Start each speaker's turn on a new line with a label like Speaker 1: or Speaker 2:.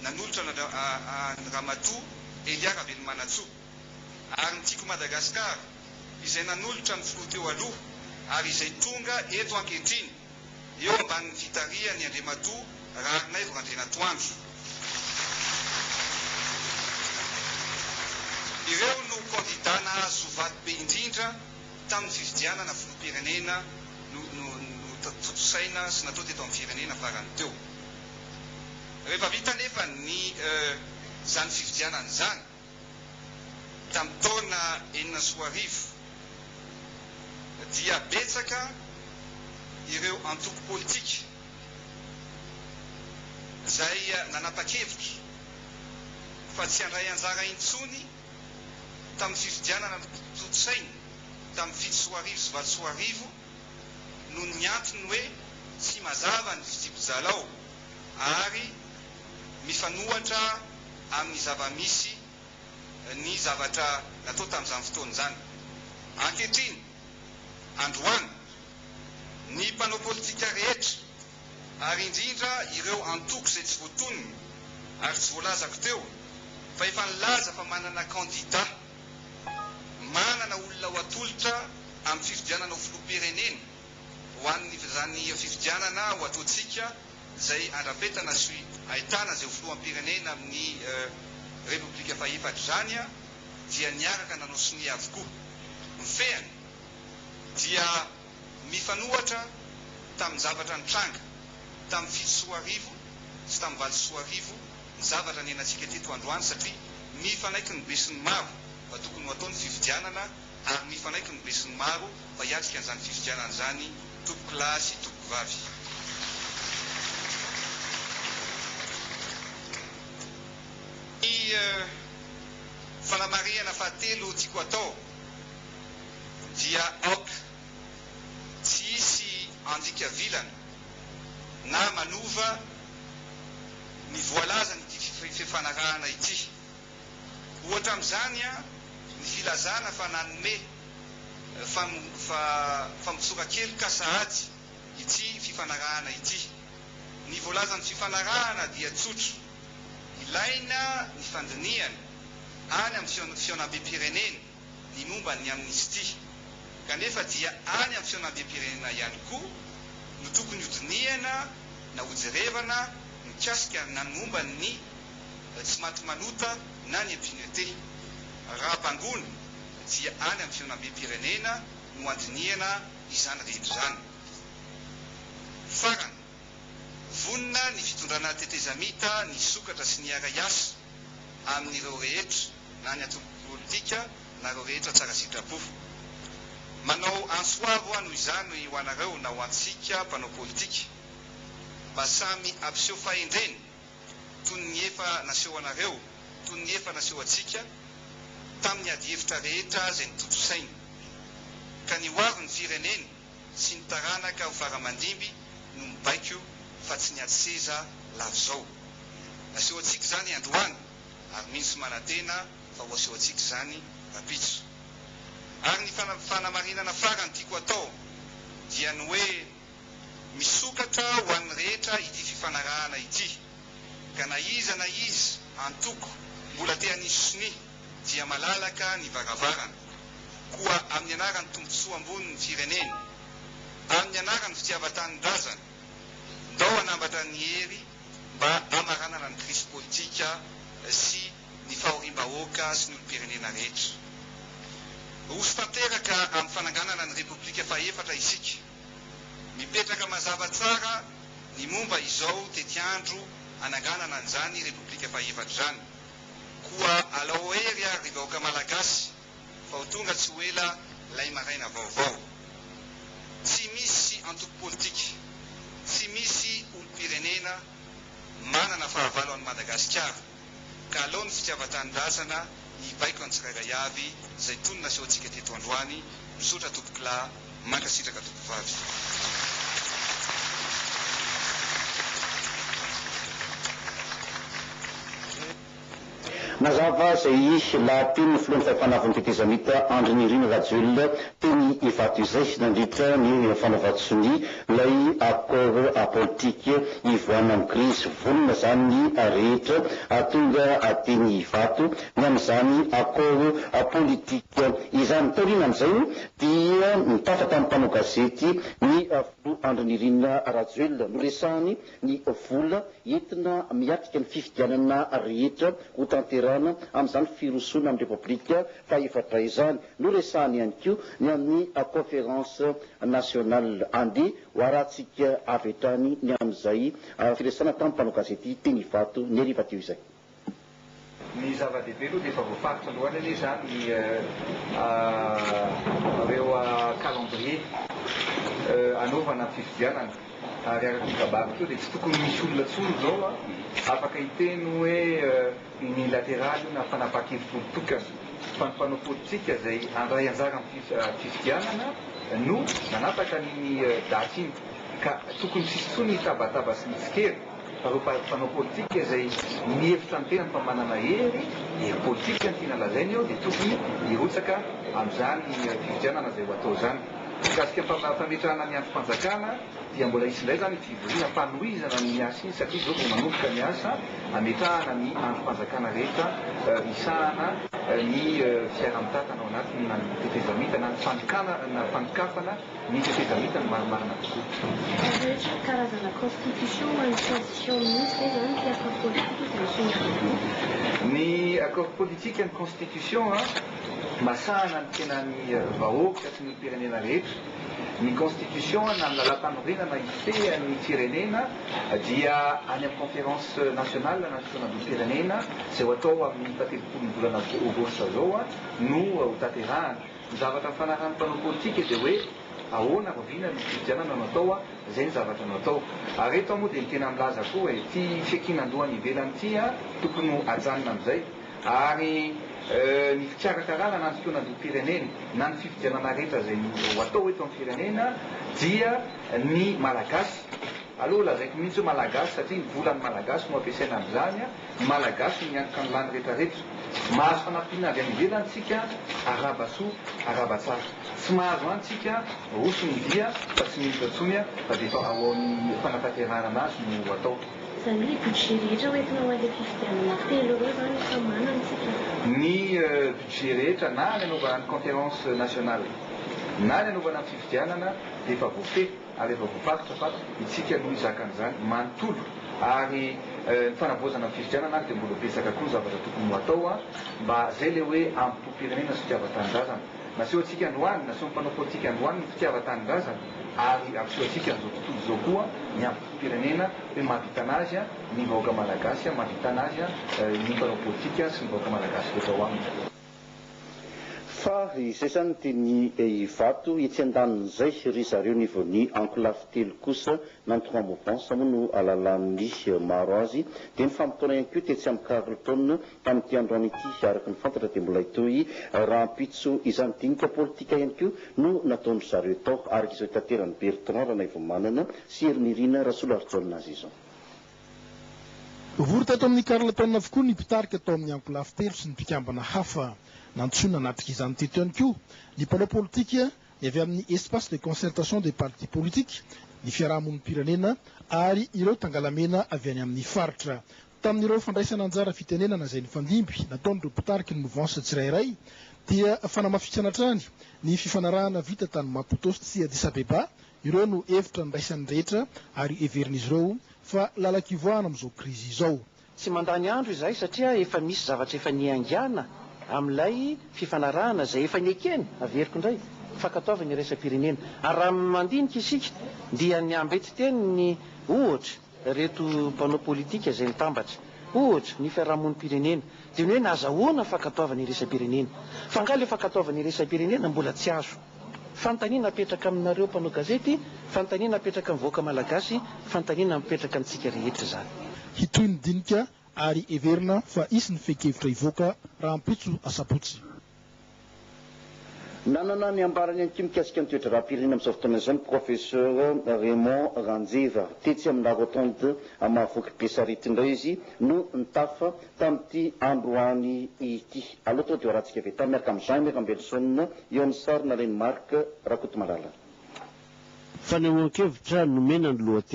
Speaker 1: nanolotra an'i Ramatoa Elia Ravelomanantsoa ary ny Tiako Madagasikara izay nanolotra ny filoha teo aloha ary izay tonga eto ankehitriny eo ambanin'ny fitarihan'i Andriamatoa Raharinaivo Randrianatoandro. Ireo no kandida nahazo vato be indrindra tamin'ny fifidianana filoham-pirenena notontosaina sy natao teto amin'ny firenena farany teo. Rehefa vita anefa ny izany fifidianana izany tamin'ny taona 2006 dia betsaka ireo antoko politika izay nanapa-kevitra fa tsy handray anjara intsony tamin'ny fifidianana notontosaina tamin'ny 2007 sy 2008 noho ny antony hoe tsy mazava ny fitsipi-jalao ary mifanohatra amin'ny zava-misy ny zavatra natao tamin'izany fotoana izany. Ankehitriny, androany, ny mpanao politika rehetra ary indrindra ireo antoko izay tsy voatonona ary tsy voalazako teo fa efa nilaza fa manana kandida, manana olona ho atolotra amin'ny fifidianana ho filoham-pirenena ho an'izany fifidianana ho ataontsika izay andrafetana sy ahitana izay ho filoham-pirenena amin'ny Repoblika fahefatra izany dia niaraka nanao sonia avokoa. Ny fehiny dia mifanohatra tamin'ny zavatra nitranga tamin'ny 2007 sy tamin'ny 2008 ny zavatra niainantsika teto androany satria mifanaiky ny besinimaro fa tokony ho atao ny fifidianana ary mifanaiky ny besinimaro fa hiatrika an'izany fifidianana izany tompokolahy sy tompokovavy. Ny fanamarihana fahatelo tiako atao dia aoka tsy hisy handika vilana na manova ny voalazan'ity fifanarahana ity. Ohatra amin'izany ny filazana fa nanome famotsoran-keloka sahady ity fifanarahana ity. Ny voalazan'ny fifanarahana dia tsotra, ilaina ny fandinihana any amin'ny fihaonambem-pirenena ny momba ny amnistia, kanefa dia any amin'ny fihaonambem-pirenena ihany koa no tokony hodinihana na hojerevana mikasika na ny momba ny tsy maty manota na ny impunité. Raha bangoina dia any amin'ny fihaonambem-pirenena no handinihana izany rehetra izany. Farany, vonona ny fitondrana tetezamita ny hisokatra sy ny hiara-hiasa amin'ireo rehetra na ny antoko politika na ireo rehetra tsara sitrapo. Manao antso avo aho noho izany ho anareo na ho antsika mpanao politika mba samy hampiseho fahendrena toy ny efa naseho anareo, toy ny efa naseho antsika tamin'ny adihevitra rehetra izay notontosaina. Ka ny hoavin'ny firenena sy ny taranaka ho fara-mandimby no mibaiko fa tsy ny ady seza lava izao. Naseho antsika izany androany ary mino sy manantena fa ho aseho antsika izany rahampitso. Ary ny fanamarinana farany tiako atao dia ny hoe misokatra ho an'ny rehetra ity fifanarahana ity ka na iza na iza antoko mbola te hanisy sonia dia malalaka ny varavarana. Koa amin'ny anaran'ny tombontsoa ambony ny firenena, amin'ny anaran'ny fitiavan-tanindrazana, ndao hanambatra ny hery mba hamaranana ny krizy politika sy ny fahoriam-bahoaka sy ny olom-pirenena rehetra. Roso tanteraka amin'ny fananganana ny Repoblika fahefatra isika. Mipetraka mazava tsara ny momba izao tetiandro hananganana an'izany Repoblika fahefatra izany. Koa alao hery ary ry vahoaka Malagasy fa ho tonga tsy ho ela lay maraina vaovao. Tsy misy antoko politika, tsy misy olom-pirenena manana fahavalo an'i Madagasikara ka alao ny fitiavan-tanindrazana hibaiko ny tsirairay avy izay toy ny nasehontsika teto androany. Misaotra tompokolahy, mankasitraka tompovavy.
Speaker 2: Nazava izay lahatenin'ny filohan'ny Fahefana Avon'ny Tetezamita Andry Nirina Rajoelina teny Ivato izay nandritra ny fanaovan-tsonia ilay accord politique hivoahana amin'ny krizy. Vonona izany ny rehetra tonga teny Ivato ny amin'izany accord politique izany. Taorianan'izay dia nitafa tamin'ny mpanao gazety ny filoha Andry Nirina Rajoelina. Noresahany ny vola entina miatrika ny fifidianana rehetra ho tanterahana amin'izany firosoana amin'ny Repoblika fahefatra izany. Noresahany ihany koa ny amin'ny Conférence nationale. Andeha ho arahantsika avy hatrany ny amin'izay firesahana tamin'ny mpanao gazety teny Ivato ny hariva teo izay.
Speaker 3: Ny zava-dehibe aloha dia efa voafaritra androany anie izany ny ireo calendrier hanaovana fifidianana ary araka ny kabary teo dia tsy tokony misy olona intsony izao afaka hiteny hoe unilatéral io na fanapahan-kevitr'olon-tokana fa ny mpanao politika izay handray anjara amin'ny fifidianana no nanapaka an'iny daty iny ka tokony tsy hisy intsony ny tabataba sy ny tsikera. Fa ireo mpanao politika izay mihevitra ny tenany fa manana hery, hery politika no tiana lazaina eo, dia tokony hirotsaka amin'izany fifidianana izay ho atao izany. Mikasika ny fametrahana ny andrim-panjakana dia mbola hisy indray izany fivoriana fanohizana ny asa iny satria izao vao manomboka ny asa hametrahana ny andrim-panjakana rehetra hisahana ny fiaraha-mitantana ao anatiny na ny tetezamita na ny fanokafana Ny tetezamita no marimarina kokoa.
Speaker 4: Rehetra karazana constitution ho an'ny transition mihitsy ve izany ity accord politique izay nosoniavinareo?
Speaker 3: Ny accord politique ny constitution masahana ny tenan'ny vahoaka sy ny olom-pirenena rehetra. Ny constitution na ny lalàmpanorenana hifehy ny firenena dia any amin'ny conférence nationale na ny fihaonambem-pirenena izay ho atao amin'ny fahatelopolon'ny volana aogositra izao no hotanterahana. Ny zavatra nifanarahan'ny mpanao politika dia hoe ahoana rahoviana ny fifidianana no atao a, izay ny zavatra no atao. Ary eto aho moa dia ny tena milaza koa e, ity fiankinan-doha any ivelany ity a, tokony ho ajanona amin'izay. Ary ny fikarakarana na ny fihaonandoham-pirenena na ny fifidianana rehetra izay ho atao eto amin'ny firenena dia ny Malagasy, aleo lazaiko mihitsy hoe Malagasy satria ny volan'ny Malagasy no ampiasaina amin'izany a, Ny Malagasy no miantoka ny lany retraretra. Mahazo fanampiana avy any ivelany tsika, arahaba soa, arahaba tsara. Tsy mahazo any tsika, roso ny dia fa tsy miditra tsony fa dia efa ao amin'ny fanatanterahana anazy no atao.
Speaker 4: Izany hoe budget rehetra ho entina ho an'ilay fifidianana telo ireo izany efa manana isika?
Speaker 3: Ny budget rehetra na ny anaovana ny conférence nationale na ny anaovana ny fifidianana dia efa voafehy. ary efa voafaritra fa itsika no hizaka an'izany manontolo ary ny fanavaozana ny fifidianana ary dia mbola betsaka koa ny zavatra tokony ho atao mba zay le hoe amim-pom-pirenena sy fitiavan-tanindrazana naseho antsika androany naseho ny mpanao politika androany ny fitiavan-tanindrazana ary ampiseho antsika an'izao tontolo izao koa ny amim-pom-pirenena hoe mahavita an'azy ny vahoaka malagasy mahavita an'azy ny mpanao politika sy ny vahoaka malagasy rehetra ao aminy.
Speaker 2: Fa izay izany ny teny Ivato, etsy andanin'izay ry zareo nivon'ny ankolafy telo kosa na ny trois mouvances moa no ahalalan'ny maro azy dia nifamotoana ihany koa tetsy amin'ny Carlton tamin'ity androany ity. Araka ny fantatra dia mbola hitohy rahampitso izany dinika politika ihany koa no nataon-dry zareo tao, araka izao itateran'i Bertrand Ranaivomanana sy Herinirina Rasoloarijaona azy izao.
Speaker 5: Vory tato amin'ny Carlton avokoa ny mpitarika tao amin'ny ankolafy telo sy ny mpikambana hafa. Nantsoina hanatrika izany teto ihany koa ny mpanao politika, ny avy amin'ny Espace de concertation des partis politiques, ny fiaraha-monim-pirenena ary ireo tangalamena avy any amin'ny faritra. Tamin'ireo fandraisana anjara fitenenana izay nifandimby nataon'ireo mpitariky ny mouvance tsirairay dia fanamafisana hatrany ny fifanarahana vita tany Maputo sy Addis Abeba Ireo no hevitra niraisan'ny rehetra ary heverin'izy ireo fa lalan-kivoahana amin'izao krizy izao.
Speaker 6: Tsy mandany andro izahay satria efa misy zavatra efa niaingàna amin'ilay fifanarahana izay efa nekena, averiko indray, fankatoavana iraisam-pirenena. Ary raha mandinika isika dia ny ambetiteny ny ohatra ireto mpanao politika izay nitambatra, ohatra ny fiarahamonim-pirenena, dia ny hoe nazahoana fankatoavana iraisam-pirenena. Fa angaha ilay fankatoavana iraisam-pirenena mbola tsy azo? Fanontaniana apetraka aminareo mpanao gazety, fanontaniana apetraka amin'ny vahoaka malagasy, fanontaniana mipetraka amintsika rehetra izany.
Speaker 5: Hitohy ny dinika ary heverina fa hisy ny fehin-kevitra hivoaka rahampitso asabotsy.
Speaker 2: Nanana ny ambarany ihany koa mikasika ny toe-draharaham-pirenena amin'izao fotoana izao ny Professeur Raymond Ranjeva. Tetsy amin'ny La Rotonde Mahavoky Besarety indray izy no nitafa tamin'ity androany ity. Aleo tonga dia ho arahantsika avy hatrany miaraka amin'i Jean Aimé Rambelison eo amin'ny sary nalain'i Marc Rakotomalala.
Speaker 7: Fanehoan-kevitra nomena ny lohateny.